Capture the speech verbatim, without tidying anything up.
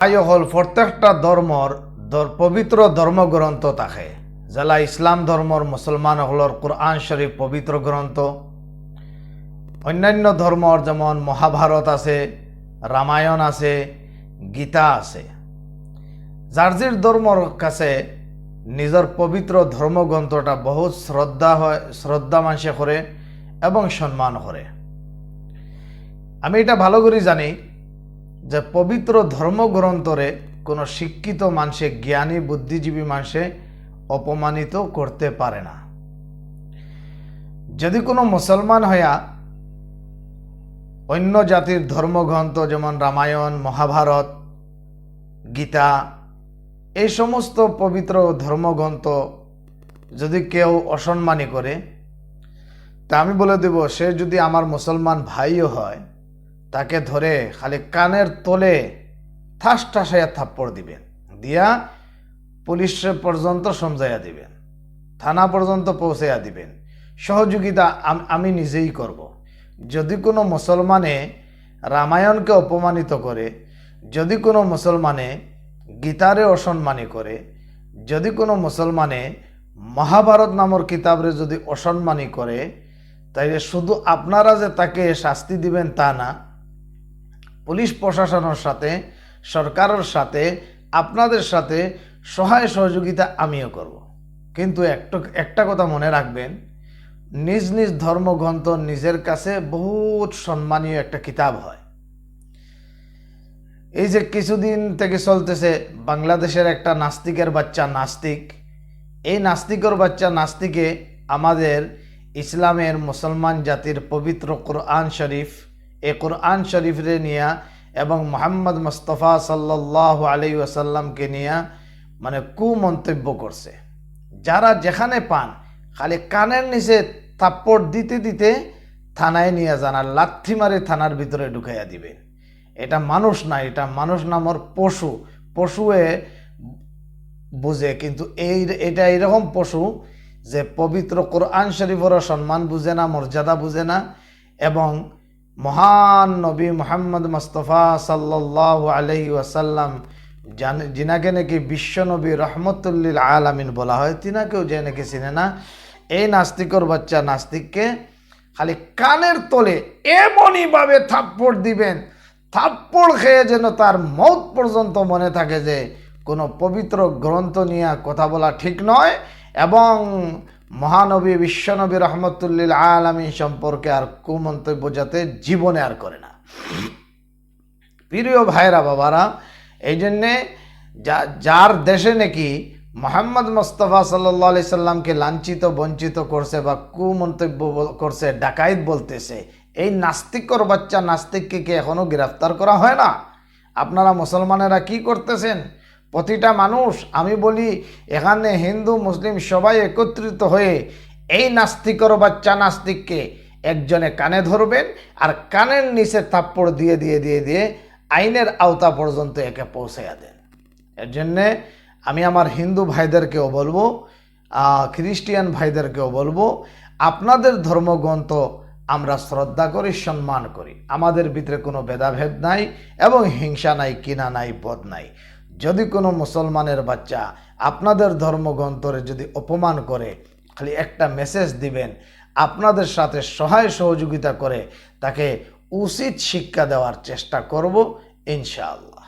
ভাই অকল, প্রত্যেকটা ধর্মর ধর-, পবিত্র ধর্মগ্রন্থ থাকে। যেলা ইসলাম ধর্মর মুসলমান অকলর কোরআন শরীফ পবিত্র গ্রন্থ, অন্যান্য ধর্মর যেমন মহাভারত আছে, রামায়ণ আছে, গীতা আছে। যার যার ধর্মর কাছে নিজর পবিত্র ধর্মগ্রন্থটা বহুত শ্রদ্ধা হয়, শ্রদ্ধা মানষে করে এবং সম্মান করে। আমি এটা ভালো করি জানি যে পবিত্র ধর্মগ্রন্থরে কোনো শিক্ষিত মানষে, জ্ঞানী বুদ্ধিজীবী মানষে অপমানিত করতে পারে না। যদি কোনো মুসলমান হইয়া অন্য জাতির ধর্মগ্রন্থ যেমন রামায়ণ, মহাভারত, গীতা, এই সমস্ত পবিত্র ধর্মগ্রন্থ যদি কেউ অসম্মানী করে, তা আমি বলে দেব, সে যদি আমার মুসলমান ভাইও হয়, তাকে ধরে খালি কানের তলে ঠাস ঠাসাইয়া থাপ্পড় দিবেন, দিয়া পুলিশে পর্যন্ত সমঝাইয়া দিবেন, থানা পর্যন্ত পৌঁছাইয়া দিবেন। সহযোগিতা আম-, আমি নিজেই করব। যদি কোনো মুসলমানে রামায়ণকে অপমানিত করে, যদি কোনো মুসলমানে গীতারে অসম্মানী করে, যদি কোনো মুসলমানে মহাভারত নামর কিতাবরে যদি অসম্মানী করে, তাইলে শুধু আপনারা যে তাকে শাস্তি দিবেন তা না, পুলিশ প্রশাসনের সাথে, সরকারের সাথে, আপনাদের সাথে সহায় সহযোগিতা আমিও করব। কিন্তু একটু, একটা কথা মনে রাখবেন, নিজ নিজ ধর্মগ্রন্থ নিজের কাছে বহুত সম্মানীয় একটা কিতাব হয়। এই যে কিছুদিন থেকে চলতেছে বাংলাদেশের একটা নাস্তিকের বাচ্চা নাস্তিক, এই নাস্তিকের বাচ্চা নাস্তিকে আমাদের ইসলামের মুসলমান জাতির পবিত্র কোরআন শরীফ, এই কোরআন শরীফরে নিয়া এবং মোহাম্মদ মুস্তফা সাল্লাল্লাহু আলাইহি ওয়াসাল্লামকে নিয়া মানে কুমন্তব্য করছে। যারা যেখানে পান খালি কানের নিচে থাপ্পড় দিতে দিতে থানায় নিয়ে যান আর লাথি মারে থানার ভিতরে ঢুকাইয়া দিবেন। এটা মানুষ না, এটা মানুষ নামর পশু। পশুয়ে বুঝে, কিন্তু এই, এটা এরকম পশু যে পবিত্র কোরআন শরীফেরও সম্মান বুঝে না, মর্যাদা বুঝে না, এবং মহান নবী মোহাম্মদ মুস্তফা সাল্লাল্লাহু আলাইহি ওয়াসাল্লাম জান-, যিনাকে নাকি বিশ্ব নবী রহমতুল্লিল আলামিন বলা হয়, তিনাকেও যে নাকি চিনে না, এই নাস্তিকর বাচ্চা নাস্তিককে খালি কানের তলে এমনইভাবে থাপ্পড় দিবেন, থাপ্পড় খেয়ে যেন তার মৌত পর্যন্ত মনে থাকে যে কোনো পবিত্র গ্রন্থ নিয়ে কথা বলা ঠিক নয়, এবং মহানবী বিশ্বনবী রহমতুল্লিল আলামিন সম্পর্কে আর কুমন্তব্য যাতে জীবনে আর করে না। প্রিয় ভাইরা, বাবারা, এই জন্যে যা-, যার দেশে নাকি মোহাম্মদ মোস্তফা সাল্লাল্লাহু আলাইহি সাল্লামকে লাঞ্ছিত বঞ্চিত করছে বা কুমন্তব্য বল-, করছে, ডাকাইত বলতেছে, এই নাস্তিকর বাচ্চা নাস্তিককে কি এখনো গ্রেফতার করা হয় না? আপনারা মুসলমানেরা কি করতেছেন? প্রতিটা মানুষ, আমি বলি, এখানে হিন্দু মুসলিম সবাই একত্রিত হয়ে এই নাস্তিকর বাচ্চা নাস্তিককে একজনে কানে ধরবেন আর কানের নিচে থাপ্পড় দিয়ে দিয়ে দিয়ে দিয়ে আইনের আওতা পর্যন্ত একে পৌঁছাইয়া দেন। এর জন্যে আমি আমার হিন্দু ভাইদেরকেও বলবো, আহ, খ্রিস্টিয়ান ভাইদেরকেও বলবো, আপনাদের ধর্মগ্রন্থ আমরা শ্রদ্ধা করি, সম্মান করি, আমাদের ভিতরে কোনো ভেদাভেদ নাই এবং হিংসা নাই, কিনা নাই, বদ নাই। যদি কোনো মুসলমানের বাচ্চা আপনাদের ধর্মগ্রন্থরে যদি অপমান করে, খালি একটা মেসেজ দিবেন, আপনাদের সাথে সহায় সহযোগিতা করে তাকে উচিত শিক্ষা দেওয়ার চেষ্টা করব ইনশাআল্লাহ।